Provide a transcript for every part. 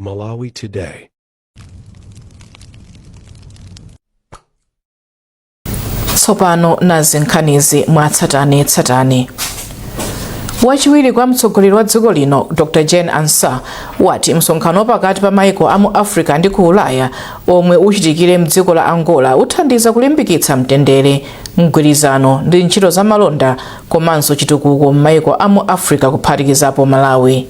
Malawi Today. Tsopano nazi nkhanizi mwatsatanetsatane. Wachiwiri kwa mtsogoleri wa dziko lino Dr Jane Ansah wati msonkhano pakati pa maiko a mu Africa ndi ku Ulaya omwe uchitikire mdziko la Angola uthandiza kulimbikitsa mtendere, mgwirizano ndi ntchito za malonda komanso chitukuko m'maiko a mu Africa kuphatikizapo Malawi.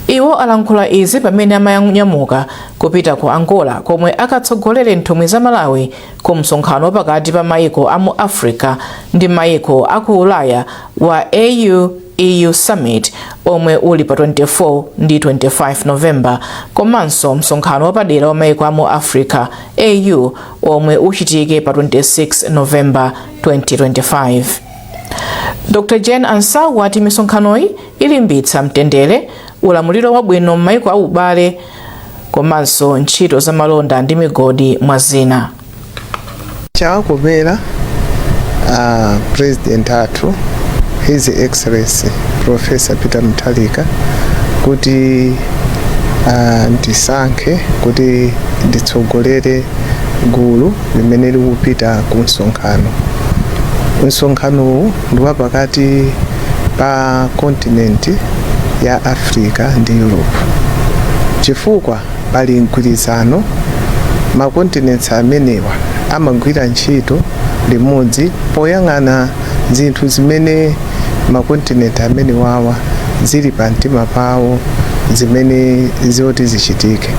Iwo alankhula izi pamene amanyamuka kupita ku Angola komwe akatsogolere nthumwi za Malawi ku msonkhano pakati pa maiko a mu Africa ndi maiko a ku Ulaya wa AU EU Summit omwe uli pa 24 ndi 25 November komanso msonkhano wapadera wa maiko a mu Africa AU omwe uchitike pa 26 November 2025. Dr Jane Ansah wati misonkhanoyi ilimbitsa mtendere, ulamuliro wabwino m'maiko aubale komanso ntchito za malonda ndi migodi mwa zina. Chawakomera President athu, His Excellency Professor Peter Mutharika, kuti ndisankhe kuti nditsogolere gulu limene likupita ku msonkhano. Msonkhanowu ndi wapakati pa continent ya Africa ndi Europe, chifukwa pali mgwirizano. Ma continents amenewa amagwira ntchito limodzi poyang'ana zinthu zimene ma continent amenewawa zili pa mtima pawo, zimene zoti zichitike.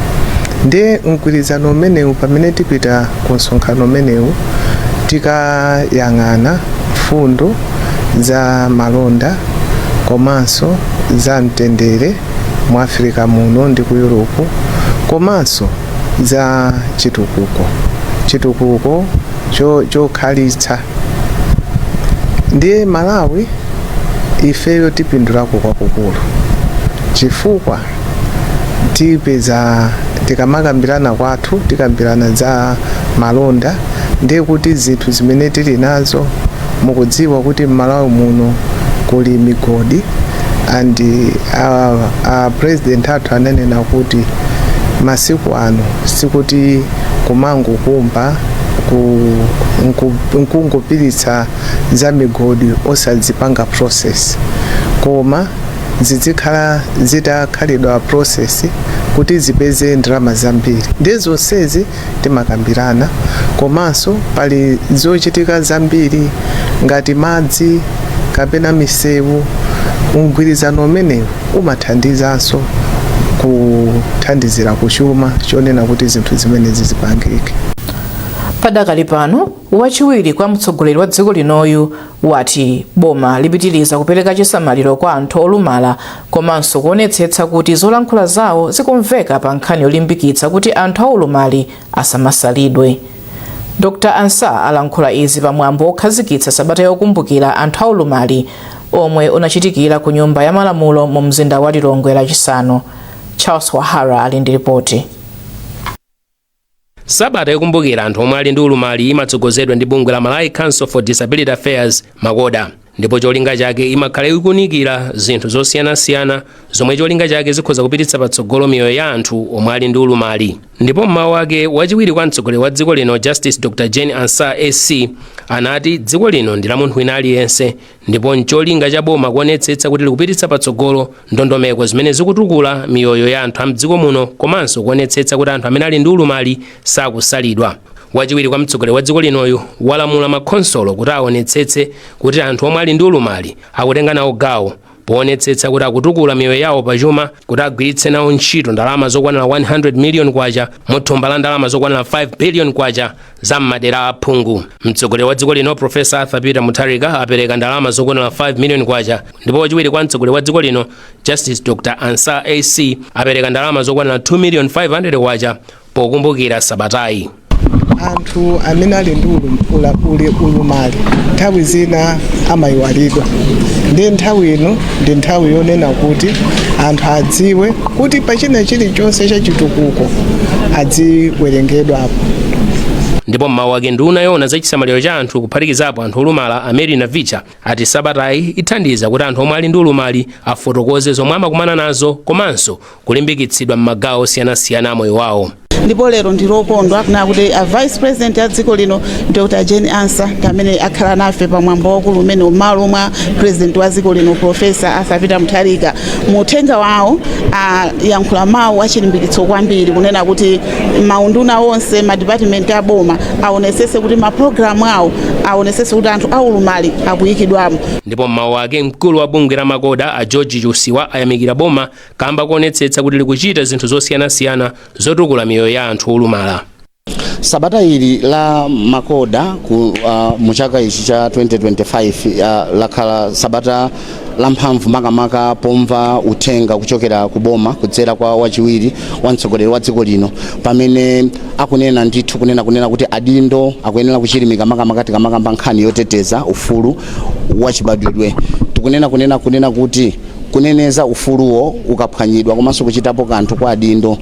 Ndiye mgwirizano umenewu, pamene tipita ku msonkhano umenewu, tikayang'ana mfundo za malonda komanso za mtendere mu Africa muno ndi ku Europe, komanso za chitukuko, chitukuko chokhalitsa. Ndiye Malawi ifeyo tipindulako kwakukulu, chifukwa tipeza tikamakambirana kwathu, tikambirana za malonda, ndiye kuti zinthu zimene tili nazo, mukudziwa kuti m'Malawi muno kuli migodi, and President athu ananena kuti masiku ano sikuti kumangokumba nkungopilitsa za migodi osadzipanga process, koma zizikhala zitakhalidwa process kuti zipeze ndalama zambiri. Ndiye zonsezi timakambirana. Komanso pali zochitika zambiri ngati madzi kapena misewu. Mgwirizano umenewu umathandizanso kuthandizira kuchuma chonena kuti zinthu zimenezi zipangike. Padakali pano, wachiwiri kwa mtsogoleri wa dziko linoyu wati boma lipitiriza kupereka chisamaliro kwa anthu olumala komanso kuonetsetsa kuti zolankhula zawo zikumveka pa nkhani yolimbikitsa kuti anthu aulumali asamasalidwe. Dr Ansah alankhula izi pamwambo wokhazikitsa sabata yokumbukira anthu aulumali omwe unachitikira ku Nyumba ya Malamulo mu mzinda wa Lilongwe Lachisanu. Charles Wahara ali ndi ripoti. Sabata yokumbukira anthu omwe ali ndi ulumali imatsogozedwa ndi bungwe la Malawi Council for Disability Affairs, MACODA, ndipo cholinga chake imakhala ikunikira zinthu zosiyanasiyana zomwe cholinga chake zikhoza kupititsa patsogolo miyoyo ya anthu omwe ali ndi ulumali. Ndipo mmawu ake, wachiwiri kwa mtsogoleri wa dziko lino Justice Dr Jane Ansah SC anati dziko lino ndi la munthu wina aliyense, ndipo ncholinga cha boma kuonetsetsa kuti likupititsa patsogolo ndondomeko zimene zikutukula miyoyo ya anthu a mdziko muno komanso kuonetsetsa kuti anthu amene ali ndi ulumali sakusalidwa. Wachiwiri kwa mtsogoleri wa dziko linoyu walamula makhonsolo kuti aonetsetse kuti anthu omwe ali ndi ulumali akutenga nawo gawo poonetsetsa kuti akutukula miyoyo yawo pachuma, kuti agwiritse nawo ntchito ndalama zokwanira 100 million kwacha mu thumba la ndalama zokwanira 5 billion kwacha za m'madera aphungu. Mtsogoleri wa dziko lino Professor Arthur Peter Mutharika apereka ndalama zokwanira 5 million kwacha, ndipo wachiwiri kwa mtsogoleri wa dziko lino Justice Dr Ansah SC apereka ndalama zokwanira 2 million 500 kwacha pokumbukira sabatayi. Anthu amene ali ndi ulumali nthawi zina amayiwalidwa. Ndiye nthawi ino ndi nthawi yonena kuti anthu adziwe kuti pachina chilichonse chachitukuko adziwerengedwapo. Ndipo mmawu ake, nduna yoona za chisamaliro cha anthu, kuphatikizapo anthu olumala, a Mary Navicha, ati sabatayi ithandiza kuti anthu omwe ali ndi ulumali afotokoze zomwe amakumana nazo komanso kulimbikitsidwa m'magawo osiyanasiyana a moyo wawo. Ndipo lero ndilokondwa kunena kuti a Vice President a dziko lino, Dr Jane Ansah, ndi amene akhala nafe pamwambo waukulu umene m'malo mwa President wa dziko lino, Professor Arthur Peter Mutharika. Mu uthenga wawo ayankhula mawu achilimbikitso kwambiri kunena kuti maunduna onse, madipatimenti aboma aonesese kuti mapulogalamu awo aonesese kuti anthu aulumali akuyikidwamo. Ndipo mmawu ake, mkulu wa bungwe la MACODA, a George Chusiwa, ayamikira boma kamba kuonetsetsa kuti likuchita zinthu zosiyanasiyana zotukula miyoyo ya anthu olumala. Sabata ili la MACODA mu chaka ichi cha 2025 lakhala sabata lamphamvu, makamaka pomva uthenga kuchokera ku boma kudzera kwa wachiwiri wa mtsogoleri wa dziko lino, pamene akunena ndithu kunena kuti adindo akuyenera kuchilimika, makamaka tikamakamba nkhani yoteteza ufulu wachibadwidwe. Tikunena kunena kuti kuneneza ufuluwo ukaphwanyidwa komanso kuchitapo kanthu kwa adindo.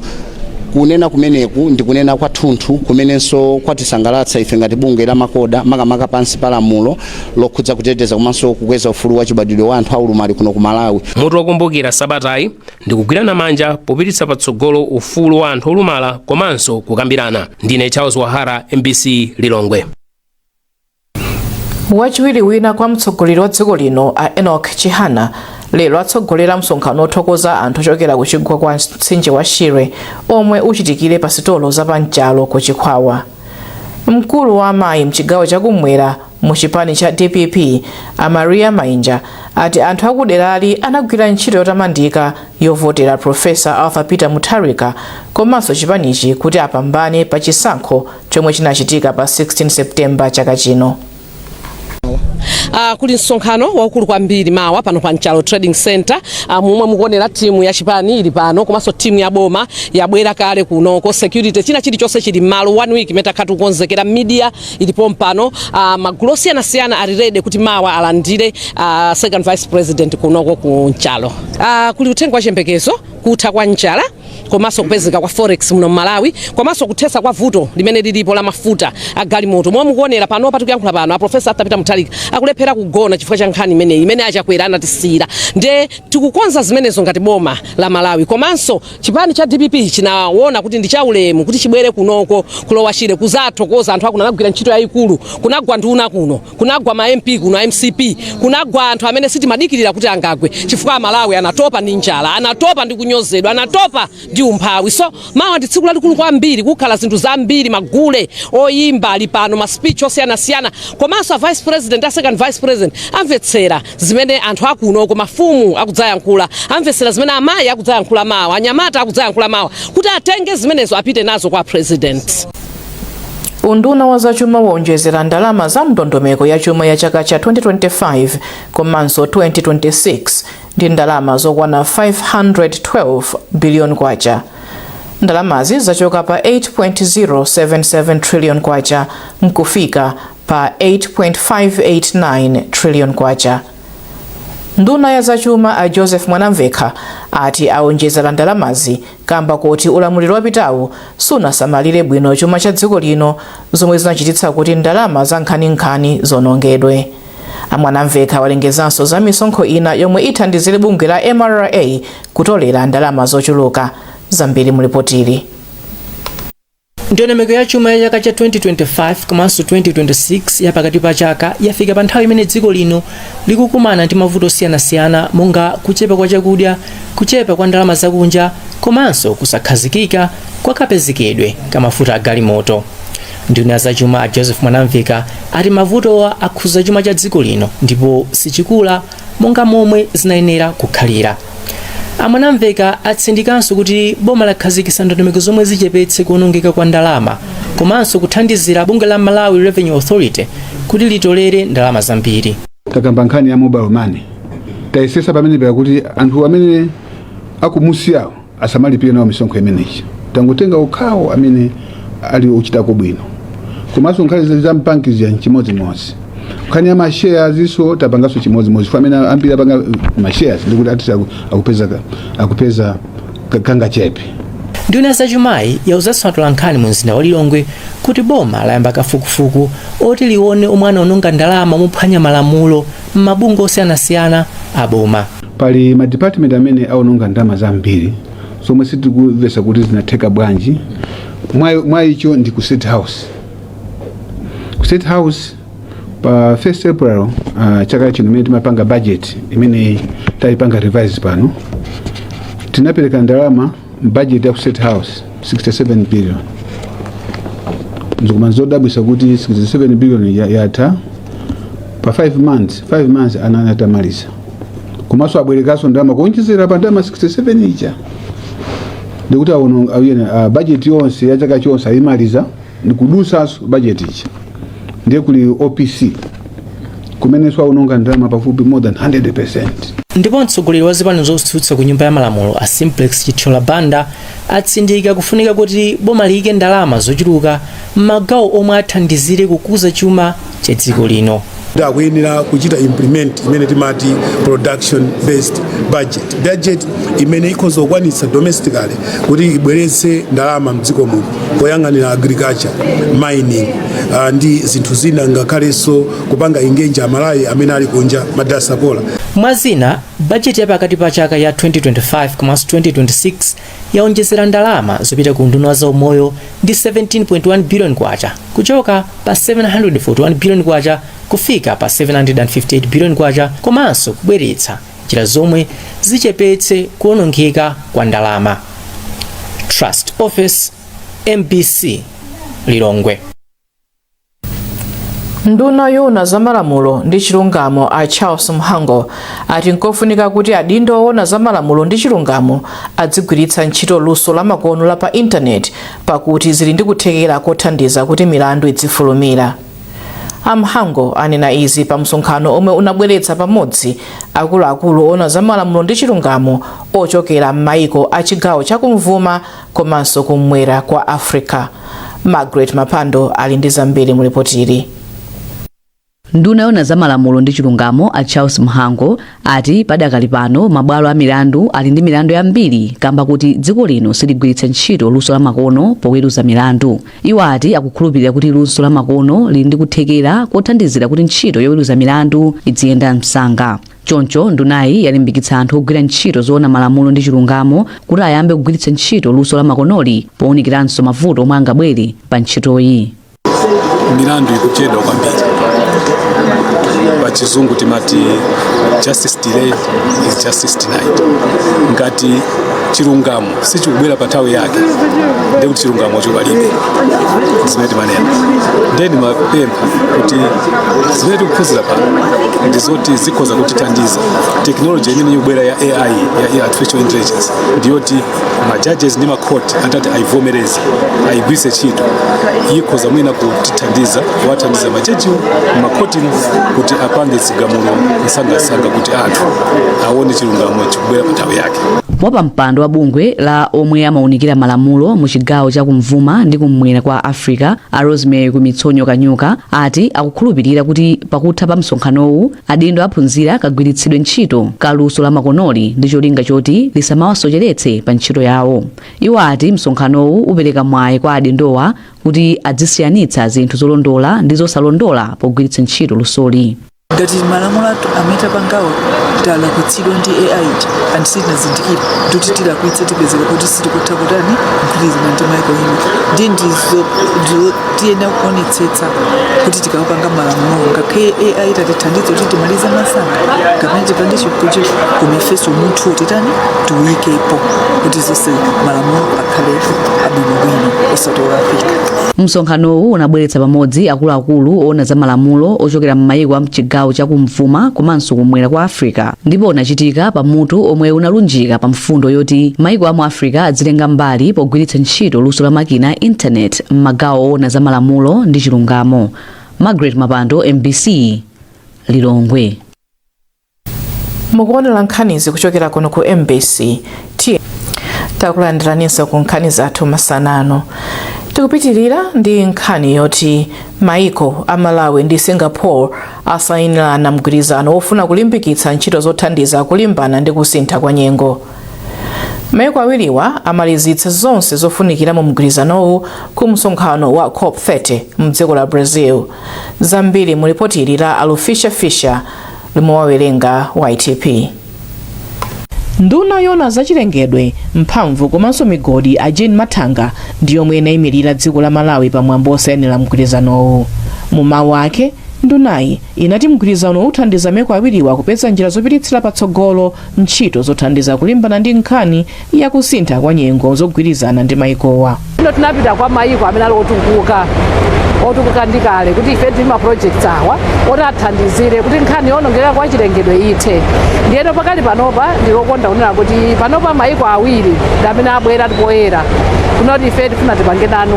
Kunena kumeneku ndi kunena kwathunthu kumenenso kwatisangalatsa ife ngati bungwe la MACODA, makamaka pansi pa lamulo lokhudza kuteteza komanso kukweza ufulu wa chibadwidwe wa anthu aulumali kuno ku Malawi. Mutu wokumbukira sabatayi ndi kugwirana manja popititsa patsogolo ufulu wa anthu olumala komanso kukambirana. Ndine Charles Wahara, MBC, Lilongwe. Wachiwiri wina kwa mtsogoleri wa dziko lino, a Enoch Chihana, lero atsogolera msonkhano othokoza anthu ochokera ku chigwa kwa mtsinje wa Shire omwe uchitikire pa sitolo zapamchalo ku Chikwawa. Mkulu wa amayi mchigawo chakumwera mu chipani cha DPP, a Maria Mainja, ati anthu akuderali anagwira ntchito yotamandika yovotera Professor Arthur Peter Mutharika komanso chipanichi kuti apambane pa chisankho chomwe chinachitika pa 16 Septemba chaka chino. Kuli msonkhano waukulu kwambiri mawa pano pa Nchalo Trading Center. Momwe mukuonera, timu ya chipani ili pano komanso timu ya boma yabwera kale kunoko. Security, china chilichonse chili m'malo. One week imene takhala tikukonzekera, media ilipo mpano. Magulu osiyanasiyana ali ready kuti mawa alandire Second Vice President kunoko ku Nchalo. Kuli uthenga wa chiyembekezo, kutha kwa njala komanso kupezeka kwa forex muno Malawi, komanso kuthetsa kwa vuto limene lilipo la mafuta agalimoto. Momwe mukuonera pano, patikuyankhula pano, a Professor Arthur Peter Mutharika akulephera kugona chifukwa cha nkhani imeneyi imene aChakwera anatisiyira. Nde tikukonza zimenezo ngati boma la Malawi, komanso chipani cha DPP chinaona kuti ndi chaulemu kuti chibwere kunoko ku Lower Shire kuzathokoza anthu akuno. Anagwira ntchito yayikulu. Kunagwa nduna kuno, kunagwa ma MP kuno, MCP, kunagwa anthu amene sitimadikirira kuti angagwe, chifukwa Amalawi anatopa ndi njala, anatopa ndi kunyozedwa, anatopa ndi umphawi. So mawa ndi tsiku lalikulu kwambiri. Kukhala zinthu zambiri, magule oyimba ali pano, ma speech osiyanasiyana, komanso a Vice President, a Second Vice President amvetsera zimene anthu akunoko, mafumu akudzayankhula, amvetsera zimene amayi akudzayankhula mawa, anyamata akudzayankhula mawa, kuti atenge zimenezo apite nazo kwa President. Unduna wa zachuma wonjezera ndalama za ndondomeko ya chuma ya chaka cha 2025 komanso 2026 ndi ndalama zokwana 512 billion kwacha. Ndalamazi zachoka pa 8.077 trillion kwacha nkufika pa 8.589 trillion kwacha. Nduna ya zachuma, a Joseph Mwanamvekha, ati awonjezera ndalamazi kamba kuti ulamuliro wapitawu sunasamalire bwino chuma cha dziko lino, zomwe zinachititsa kuti ndalama za nkhaninkhani zonongedwe. AMwanamvekha walengezanso za misonkho ina yomwe ithandizire bungwe la MRA kutolera ndalama zochuluka. Zambiri mulipotili. Ndondomeko ya chuma ya chaka cha 2025 komanso 2026 ya pakati pa chaka yafika pa nthawi imene dziko lino likukumana ndi mavuto osiyanasiyana, monga kuchepa kwa chakudya, kuchepa kwa ndalama zakunja komanso kusakhazikika kwa kapezekedwe ka mafuta a galimoto. Nduna ya zachuma, a Joseph Mwanamveka, ati mavutowa akhuza chuma cha dziko lino ndipo sichikula monga momwe zinayenera kukhalira. AMwanamveka atsindikanso kuti boma lakhazikitsa ndondomeko zomwe zichepetse kuonongeka kwa ndalama komanso kuthandizira bungwe la Malawi Revenue Authority kuti litolere ndalama zambiri. Takamba nkhani ya mobile money, tayesesa pamene pakuti anthu amene akumusiyawo asamalipire nawo misonkho imeneyi, tangotenga okhawo amene ali ochitako bwino. Komanso nkhani za mbanki zija chimodzimodzi, nkhani ya mashares iso tapanganso chimodzimodzi. Amene ambiri apanga mashares ndikuti atisi akupeza kangachepe. Nduna zachumayi yauzanso atolankhani mu mzinda wa Lilongwe kuti boma layamba kafukufuku oti lione omwe anaononga ndalama mophwanya malamulo m'mabungwe osiyanasiyana a boma. Pali madepartment amene aononga ndalama zambiri zomwe sitikumvetsa kuti zinatheka bwanji. Mwa icho ndi ku State House. Ku State House pa 1st April chaka chino, imene timapanga budget imene tayipanga revise pano, tinapereka ndalama budget ya ku State House 67 billion. Nzikuma zodabwisa kuti 67 billion yatha pa 5 months. 5 months anani atamaliza, komanso abwerekanso ndalama kuonjezera pa ndalama 67 ija, ndikuti awono awiyene budget yonse ya chaka chonse ayimaliza ndikudusanso budget ija. Ndiye kuli OPC kumenenso awononga ndalama pafupi more than 100%. Ndipo mtsogoleri wa zipani zotsutsa ku Nyumba ya Malamulo, a Simplex Chithyola Banda, atsindika kufunika kuti boma liyike ndalama zochuluka m'magawo omwe athandizire kukuza chuma cha dziko lino. Akuyenera kuchita implement imene timati production based budget, budget imene ikhoza kukwanitsa domestically kuti ibweretse ndalama mdziko muno poyang'anira agriculture, mining ndi zinthu zina, ngakhalenso kupanga engage Amalawi amene ali kunja, madiaspora. Mwazina, bajeti yapakati pa chaka ya 2025 komanso 2026 yaonjezera ndalama zopita ku unduna wa zaumoyo ndi 17.1 billion kwacha, kuchoka pa 741 billion kwacha kufika pa 758 billion kwacha, komanso kubweretsa njira zomwe zichepetse kuwonongeka kwa ndalama. Trust Office, MBC, Lilongwe. Nduna yoona zamalamulo ndi chilungamo, a Charles Mhango, ati nkofunika kuti adindo oona zamalamulo ndi chilungamo adzigwiritsa ntchito luso lamakono la pa intaneti, pakuti zili ndi kuthekera kothandiza kuti milandu idzifulumira. A Mhango anena izi pa msonkhano omwe unabweretsa pamodzi akuluakulu oona zamalamulo ndi chilungamo ochokera m'mayiko a chigawo chakumvuma komanso kumwera kwa Africa. Margaret Mapando ali ndi zambiri mu ripotili. Nduna yoona zamalamulo ndi chilungamo, a Charles Mhango, ati padakali pano mabwalo a milandu ali ndi milandu yambiri kamba kuti dziko lino siligwiritsa ntchito luso la makono poweruza milandu. Iwo ati akukhulupirira kuti luso la makono lili ndi kuthekera kothandizira kuti ntchito yoweruza milandu idziyenda msanga. Choncho ndunayi yalimbikitsa anthu ogwira ntchito zoona malamulo ndi chilungamo kuti ayambe kugwiritsa ntchito luso la makonoli powunikiranso mavuto omwe angabwere pa ntchitoyi. Milandu ikuchedwa kwambiri. Pa Chizungu timati "justice delayed is justice denied". Ngati chilungamo sichikubwera pa nthawi yake, ndiye kuti chilungamo chopalibe zimene timanena. Ndiye ndimapempha kuti zimene tikuphunzira pano ndizoti zikhoza kutithandiza. Technology imene ikubwera ya AI, ya artificial intelligence, ndiyoti ma judges ndi makhoti atati ayivomereze, ayigwiritse ntchito, ikhoza mwina kutithandiza, kuwathandiza majajiwo makhotimo kuti apange zigamulo msangasanga, kuti anthu aone chilungamo chikubwera pa nthawi yake. Wapampando wa bungwe la omwe amawunikira malamulo mu chigawo cha kumvuma ndi kummwera kwa Africa, a Rosemary Kumitsonyo Kanyuka, ati akukhulupirira kuti pakutha pa msonkhanowu adindo aphunzira kagwiritsidwe ntchito ka luso la makonoli ndi cholinga choti lisamawasocheretse pa ntchito yawo. Iwo ati msonkhanowu upereka mwayi kwa adindowa kuti adzisiyanitsa zinthu zolondola ndi zosalondola pogwiritsa ntchito lusoli. Ngati malamulo athu amene tapangawo talakwitsidwa ndi AI and sitinazindikire ndikuti tilakwitse, tipezeka kuti sitikutha kutani, kugwirizana ndi maiko ena. Ndiye ndizo tiyenera kuonetsetsa kuti tikapanga malamulo, ngakhale AI tatithandiza kuti timalize masanga kapena tipange chikuchi, koma ifenso munthu titani, tiuyikepo kuti zonse malamulo akhale abwinobwino, osati olakwika. Msonkhanowu unabweretsa pamodzi akuluakulu oona za malamulo ochokera m'mayiko a mchigawo cha kumvuma komanso kumwera kwa Africa, ndipo unachitika pamutu omwe unalunjika pa mfundo yoti mayiko a mu Africa adzitenga mbali pogwiritsa ntchito luso la makina a intaneti m'magawo oona za malamulo ndi chilungamo. Margaret Mapando, MBC, Lilongwe. Mukuonera nkhanizi kuchokera kuno ku MBC. Tiye takulandiraninso ku nkhani zathu masanano. Tikupitirira ndi nkhani yoti maiko a Malawi ndi Singapore asayinirana mgwirizano wofuna kulimbikitsa ntchito zothandiza kulimbana ndi kusintha kwa nyengo. Maiko awiriwa amalizitsa zonse zofunikira mu mgwirizanowu ku msonkhano wa COP 30 mdziko la Brazil. Zambiri mu ripoti ili la Alufisha Fisher lomwe wawerenga YTP. Nduna yona zachilengedwe, mphamvu komanso migodi, a Jean Mathanga, ndi yomwe inayimirira dziko la Malawi pamwambo osainira mgwirizanowu. Mu mawu ake, ndunayi inati mgwirizano uthandiza maiko awiriwa kupeza njira zopititsira patsogolo ntchito zothandiza kulimbana ndi nkhani yakusintha kwa nyengo zogwirizana ndi maikowa. Ino tinapita kwa mayiko amene ali otukuka, otukuka ndi kale, kuti ife tili ma projects awa oti athandizire kuti nkhani yowonongeka kwa chilengedwe ithe. Ndiyeno pakali panopa ndilokonda kunena kuti panopa mayiko awiri ndi amene abwera poyera kunoti ife tifuna tipange nanu,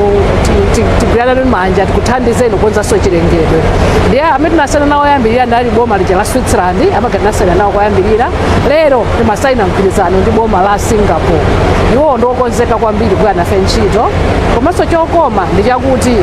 tigwirane nanu manja, tikuthandizeni kukonzanso chilengedwe. Ndiye amene tinasayina nawo oyambirira ndali boma lija la Switzerland, amene tinasayina nawo koyambirira. Lero timasayina mgwirizano ndi boma la Singapore. Iwowo ndiokonzeka kwambiri kugwira nafe ntchito, komanso chokoma ndi chakuti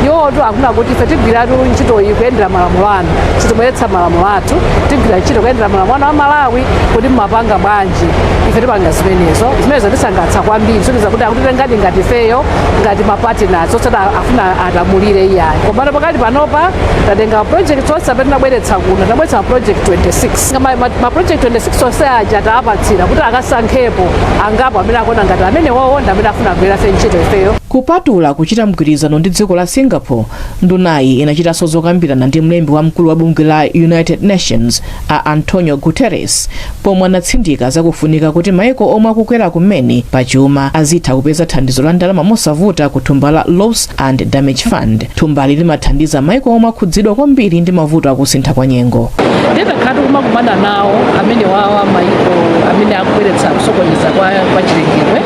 iwowo akuna kuti ife tigwiratu ntchito iyi kuyendera malamulo anu, sitibweretsa malamulo athu, tigwira ntchito kuyendera malamulo anu a Malawi, kuti mmapanga bwanji, ife tipanga zimenezo. Zimenezo tisangalatsa kwambiri, soniza kuti akutitengadi ngati ifeyo ngati ma partners, osati afuna atamulire iyayi. Komano pakali panopa tatenga project onse amene tinabweretsa kuno, tinabweretsa ma project 26. Ma project 26 onse aja taapatsira kuti akasankhepo angapo amene akuona ngati amene wowo ndi amene afuna kugwira nafe ntchito ifeyo. Kupatula kuchita mgwirizano ndi dziko la Singapore, ndunayi inachitanso zokambirana ndi mlembi wamkulu wa bungwe la United Nations, a Antonio Guterres, pomwe anatsindika zakufunika kuti maiko omwe akukwera kumene pachuma azitha kupeza thandizo la ndalama mosavuta ku thumba la Loss and Damage Fund. Thumbali limathandiza maiko omwe akhudzidwa kwambiri ndi mavuto akusintha kwa nyengo. Nditakhala tikumakumana nawo amene wawa maiko amene akubweretsa kusokoneza kwa chilengedwe,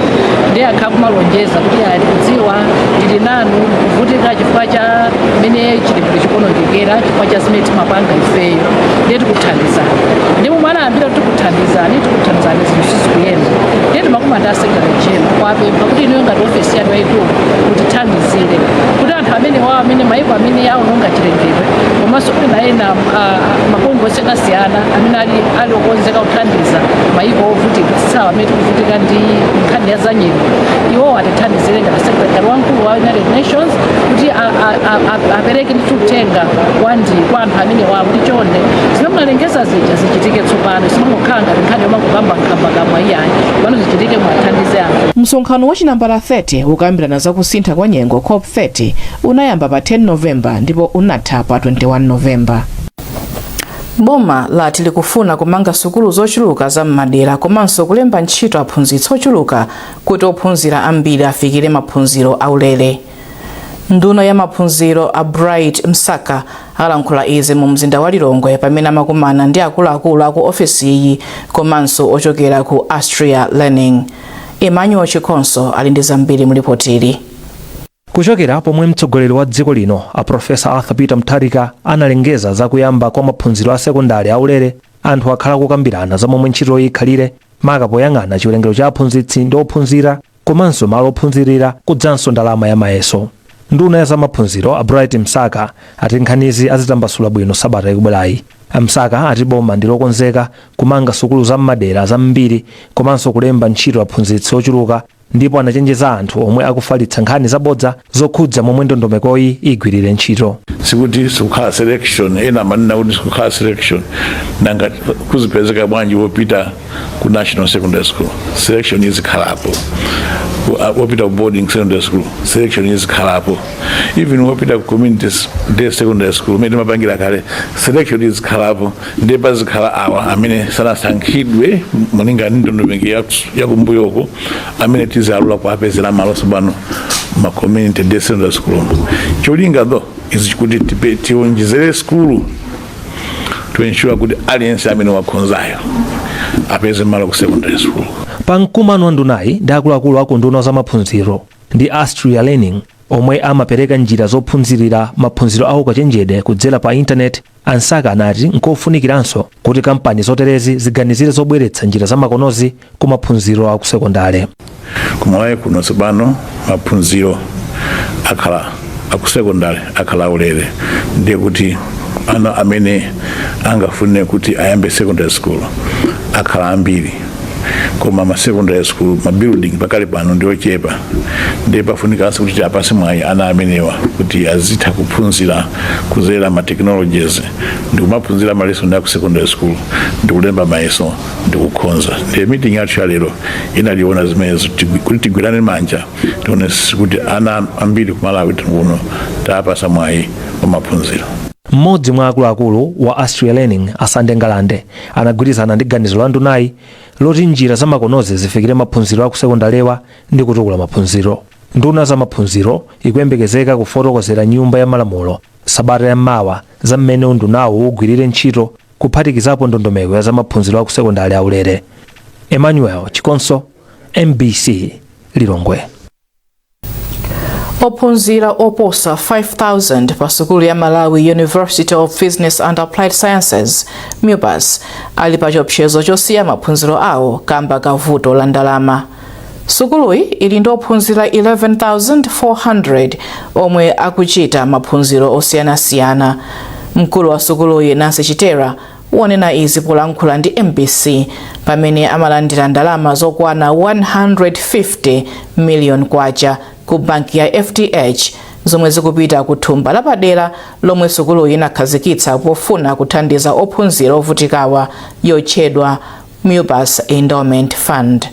ndiye akhala kumalonjeza kuti aya, tikudziwa, tili nanu, kuvutika chifukwa cha mmene chilengedwe chikuonongekera, chifukwa cha zimene timapanga ifeyo, ndiye tikuthandizani. Ndipo momwe anayambira kuti tikuthandizani, tikuthandizani, zinthu sizikuyenda. Ndiye timakumana ndi a Secretary General kuwapempha kuti inuyo ngati ofesi yanu yayikulu mutithandizire kuti anthu amene wawo, amene maiko amene aononga chilengedwe, komanso ena ena mabungwe osiyanasiyana amene ali okonzeka kuthandiza maiko ovutikitsawo amene tikuvutika ndi nkhani ya zanyengo, iwowo atithandizire ngati secretary wamkulu wa United Nations kuti apereke ndithu uthenga wandi kwa anthu amene wawo kuti chonde, zimene munalengeza zija zichitike tsopano, simangokhala ngati nkhani yomangokamba nkhambakamwa iyayi, pano zichitike, mwathandize anthu. Msonkhano wa chinambala 30 ukambirana za kusintha kwa nyengo, COP 30, unayamba pa 10 Novemba ndipo unatha pa 21 Novemba. Boma lati likufuna kumanga sukulu zochuluka za m'madera komanso kulemba ntchito aphunzitsi ochuluka kuti ophunzira ambiri afikire maphunziro aulere. Nduna ya maphunziro, a Bright Msaka, alankhula izi mu mzinda wa Lilongwe pamene amakumana ndi akuluakulu aku ofesi iyi komanso ochokera ku Astria Learning. Emmanuel Chikonso ali ndi zambiri mulipotili. Kuchokera pomwe mtsogoleri wa dziko lino, a Profesa Arthur Peter Mutharika, analengeza zakuyamba kwa maphunziro a sekondari aulere, anthu akhala kukambirana za momwe ntchitoyi ikhalire, maka poyang'ana chiwerengero cha aphunzitsi ndi ophunzira komanso malo ophunzirira kudzanso ndalama ya mayeso. Nduna ya zamaphunziro, a Bright Msaka, ati nkhanizi azitambasula bwino sabata ikubwerayi. Msaka ati boma ndi lokonzeka kumanga sukulu za m'madera zambiri komanso kulemba ntchito aphunzitsi ochuluka, ndipo anachenjeza anthu omwe akufalitsa nkhani zabodza zokhudza momwe ndondomekoyi igwirire ntchito. Sikuti sikukhala selection. Ena amanena kuti sikukhala selection, nanga kuzipezeka bwanji wopita ku national secondary school? Selection izikhalapo. Wopita ku boarding secondary school, selection izikhalapo. Even wopita ku community day secondary school, umene timapangira kale, selection izikhalapo. Ndiye pazikhala awa amene sanasankhidwe malinga ndi ndondomeko yakumbuyoko, amene tizalula kuapezera malo tsopano ma community day secondary school. Cholinga though is kuti tionjezere skulu to ensure kuti aliyense amene wakhonzayo apeze malo ku secondary school. Pa mkumano wa ndunayi ndi akuluakulu aku nduna za maphunziro ndi Astria Learning, omwe amapereka njira zophunzirira maphunziro awo kachenjede kudzera pa intaneti, a Msaka anati nkofunikiranso kuti kampani zoterezi ziganizire zobweretsa njira zamakonozi ku maphunziro aku sekondale. Kumalawi kuno tsopano maphunziro akhala akusekondari akhala aulere, ndiye kuti ana amene angafune kuti ayambe secondary school akhala ambiri. Koma ma secondary school, ma building pakali pano ndi ochepa, ndiye pafunikanso kuti tiapase mwayi ana amenewa kuti azitha kuphunzira kuzera ma technologies ndikumaphunzira ma lesson aku secondary school, ndikulemba mayeso, ndikukhonza. Ndiye meeting yathu ya lero inaliona zimenezo, kuti tigwirane manja, tione kuti ana ambiri ku Malawi kuno taapasa mwayi wa maphunziro. Mmodzi mwa akuluakulu wa Astria Learning, Asande Ngalande, anagwirizana ndi ganizo la ndunayi loti njira zamakonozi zifikire maphunziro aku sekondalewa ndi kutukula maphunziro. Nduna za maphunziro ikuyembekezeka kufotokozera Nyumba ya Malamulo sabata yammawa za mmene undunawo ugwirire ntchito, kuphatikizapo ndondomeko ya zamaphunziro aku sekondale aulere. Emmanuel Chikonso, MBC, Lilongwe. Ophunzira oposa 5000 pa sukulu ya Malawi University of Business and Applied Sciences, MUBAS, ali pa chiopsezo chosiya maphunziro awo kamba ka vuto la ndalama. Sukuluyi ili ndi ophunzira 11,400 omwe akuchita maphunziro osiyanasiyana. Mkulu wa sukuluyi, Nancy Chitera, wanena izi polankhula ndi MBC pamene amalandira ndalama zokwana 150 million kwacha ku banki ya FDH, zomwe zikupita ku thumba lapadera lomwe sukuluyi inakhazikitsa pofuna kuthandiza ophunzira ovutikawa, yotchedwa MUBAS Endowment Fund.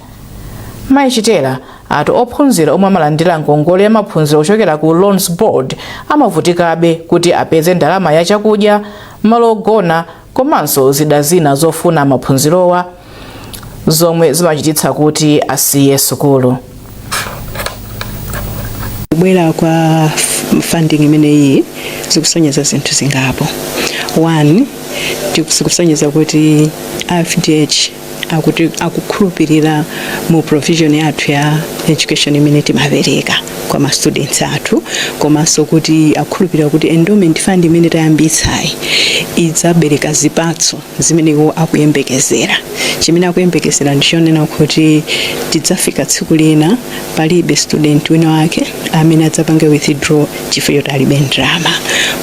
Mayi Chitera ati ophunzira omwe amalandira ngongole ya maphunziro kuchokera ku Loans Board amavutikabe kuti apeze ndalama ya chakudya, malo ogona komanso zida zina zofuna maphunzirowa, zomwe zimachititsa kuti asiye sukulu. Kubwera kwa funding imeneyi zikusonyeza zinthu zingapo. One, zikusonyeza kuti FDH akuti akukhulupirira mu provision yathu ya education imene timapereka kwa ma students athu, komanso kuti akukhulupirira kuti endowment fund imene tayambitsayi idzabereka zipatso zimene iwo akuyembekezera. Chimene akuyembekezera ndichonena kuti tidzafika tsiku lina palibe student wina wake amene adzapange withdraw chifukwa choti alibe ndalama,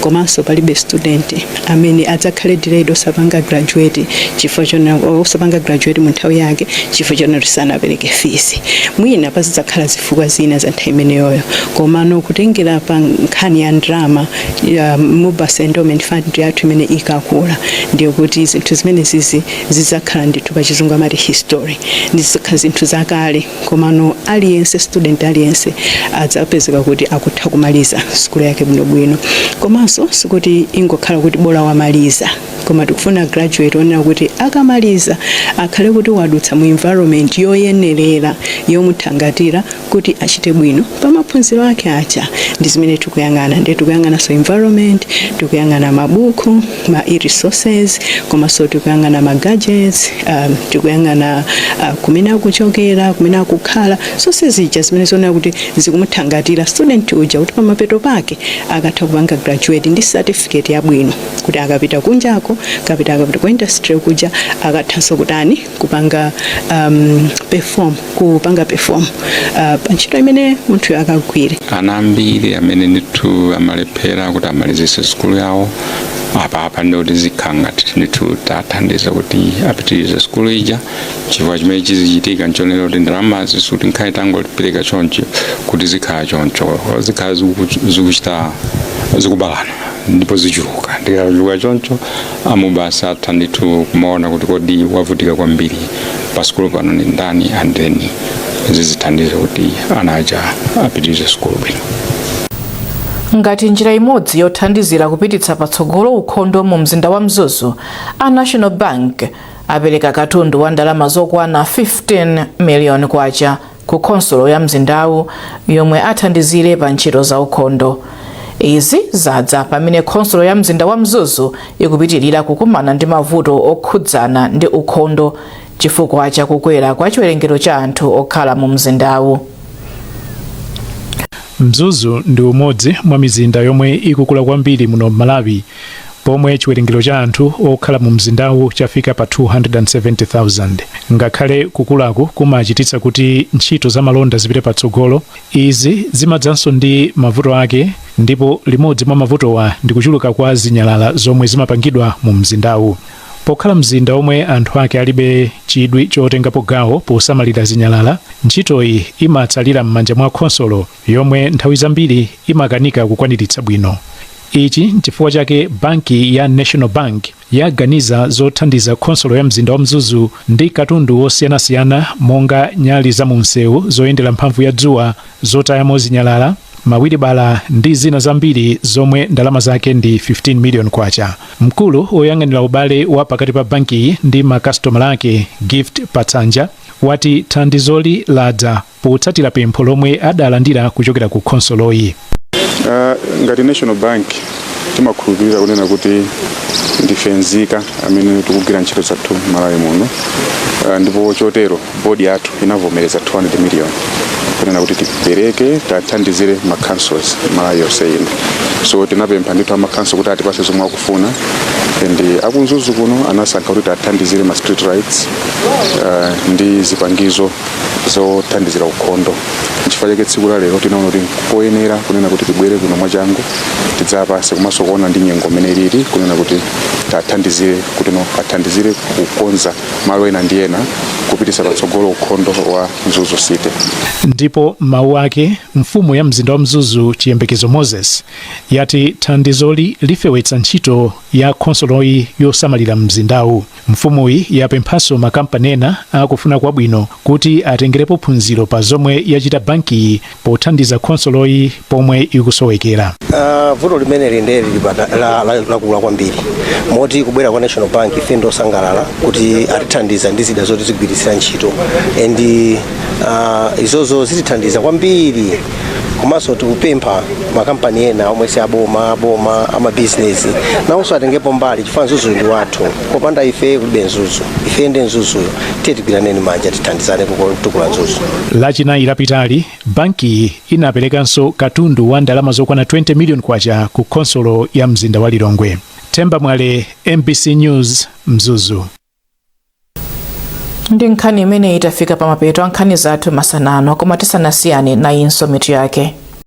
komanso palibe student amene adzakhale delayed osapanga graduate chifukwa chonena osapanga graduate mu nthawi yake chifukwa chonena kuti sanapereke fees. Mwina pazidzakhala zifukwa zina za nthawi imeneyoyo, komano kutengera pa nkhani ya ndalama ya MUBAS Endowment Fund yathu imene ikakula, ndiye kuti zinthu zimene zizi zidzakhala ndithu, pachizungu amati history, ndizikhala zinthu zakale. Komano aliyense, student aliyense adzapezeka kuti akutha kumaliza sukulu yake bwinobwino. Komanso sikuti ingokhala kuti bola wamaliza, koma tikufuna graduate onena kuti akamaliza akhale kuti wadutsa mu environment yoyenerera yomuthangatira kuti achite bwino pa maphunziro ake aja. Ndi zimene tikuyang'ana. Ndiye tikuyang'ananso environment, tikuyang'ana mabuku, ma e-resources, komanso tikuyang'ana ma gadgets, tikuyang'ana kumene akuchokera, kumene akukhala, zonse zija zimene zonena kuti zikumuthangatira student uja kuti pamapeto pake akatha kupanga graduate ndi certificate yabwino, kuti akapita kunjako, kapita akapita ku industry kuja, akathanso kutani, kupanga perform, kupanga perform pa ntchito imene munthuyo akagwire. Ana ambiri amene ndithu amalephera kuti amalizise sukulu yawo, apa ndikuti zikhala ngati ndithu tathandiza kuti apitirize sukulu ija, chifukwa chimene chizichitika nchonera kuti ndalamazi sikuti nkhani tangopereka choncho kuti zikhala choncho, zikhala zikuchita zikubalana ndipo zichuluka. Ndikachuluka choncho, a MUBAS atha ndithu kumaona kuti kodi wavutika kwambiri pa sukulu pano ni ndani, and then zizithandiza kuti ana aja apitirize sukulu bwino. Ngati njira imodzi yothandizira kupititsa patsogolo ukhondo mu mzinda wa Mzuzu, a National Bank apereka katundu wa ndalama zokwana 15 miliyoni kwacha ku khonsolo ya mzindawu, yomwe athandizire pa ntchito za ukhondo. Izi zadza pamene khonsolo ya mzinda wa Mzuzu ikupitirira kukumana ndi mavuto okhudzana ndi ukhondo chifukwa chakukwera kwa chiwerengero cha anthu okhala mu mzindawu. Mzuzu ndi umodzi mwa mizinda yomwe ikukula kwambiri muno Malawi, pomwe chiwerengero cha anthu okhala mu mzindawu chafika pa 270,000. Ngakhale kukulaku kumachititsa kuti ntchito za malonda zipite patsogolo, izi zimadzanso ndi mavuto ake, ndipo limodzi mwa mavutowa ndi kuchuluka kwa zinyalala zomwe zimapangidwa mu mzindawu. Pokhala mzinda omwe anthu ake alibe chidwi chotengapo gawo posamalira zinyalala, ntchitoyi imatsalira m'manja mwa khonsolo yomwe nthawi zambiri imakanika kukwaniritsa bwino. Ichi nchifukwa chake banki ya National Bank yaganiza zothandiza khonsolo ya mzinda wa Mzuzu ndi katundu wosiyanasiyana monga nyali za munsewu zoyendera mphamvu ya dzuwa, zotayamo zinyalala, mawilibala ndi zina zambiri zomwe ndalama zake ndi 15 million kwacha. Mkulu woyang'anira ubale wa pakati pa bankiyi ndi makasitomala ake, Gift Patsanja, wati thandizoli ladza potsatira pempho lomwe adalandira kuchokera ku khonsoloyi. Ngati National Bank timakhulupirira kunena kuti ndife nzika amene tikugwira ntchito zathu Malawi muno, ndipo chotero bodi yathu inavomereza 200 million kunena kuti tipereke, tathandizire ma councils Malawi yonse ino. So tinapempha ndithu ama council kuti atipase zomwe akufuna, and akumzuzu kuno anasankha kuti tathandizire ma street lights ndi zipangizo zothandizira ukhondo. Nchifukwa chake tsiku la lero tinaona kuti koyenera kunena kuti tibwere kuno mwachangu tidzapase, komanso kuona ndi nyengo imene ilili, kunena kuti tathandizire kuti no athandizire kukonza malo ena ndi ena kupitisa patsogolo ukhondo wa Mzuzu City. Ndipo mawu ake, mfumu ya mzinda wa Mzuzu, Chiyembekezo Moses, yati thandizoli lifewetsa ntchito ya khonsoloyi yosamalira mzindawu. Mfumuyi yapemphanso makampani ena akufuna kwabwino kuti atengerepo phunziro pa zomwe yachita bankiyi pothandiza khonsoloyi pomwe ikusowekera. Vuto limeneli ndiye lili lakula kwambiri, moti kubwera kwa National Bank ife ndosangalala kuti atithandiza ndi zida zoti zigwiritsira ntchito, and izozo zitithandiza kwambiri. Komanso tikupempha makampani ena omwe si aboma, aboma, amabizinesi nawonso atengepo mbali, chifukwa Mzuzu ndi wathu. Popanda ife kulibe Mzuzu, ife ndi Mzuzuyo. Tiye tigwiraneni manja, tithandizane kutukula Mzuzu. Lachinayi lapitali bankiyi inaperekanso katundu wa ndalama zokwana 20 million kwacha ku khonsolo ya mzinda wa Lilongwe. Themba Mwale, MBC News, Mzuzu. Ndi nkhani imene itafika pamapeto a nkhani zathu masanano, koma tisanasiyane nayinso mitu yake.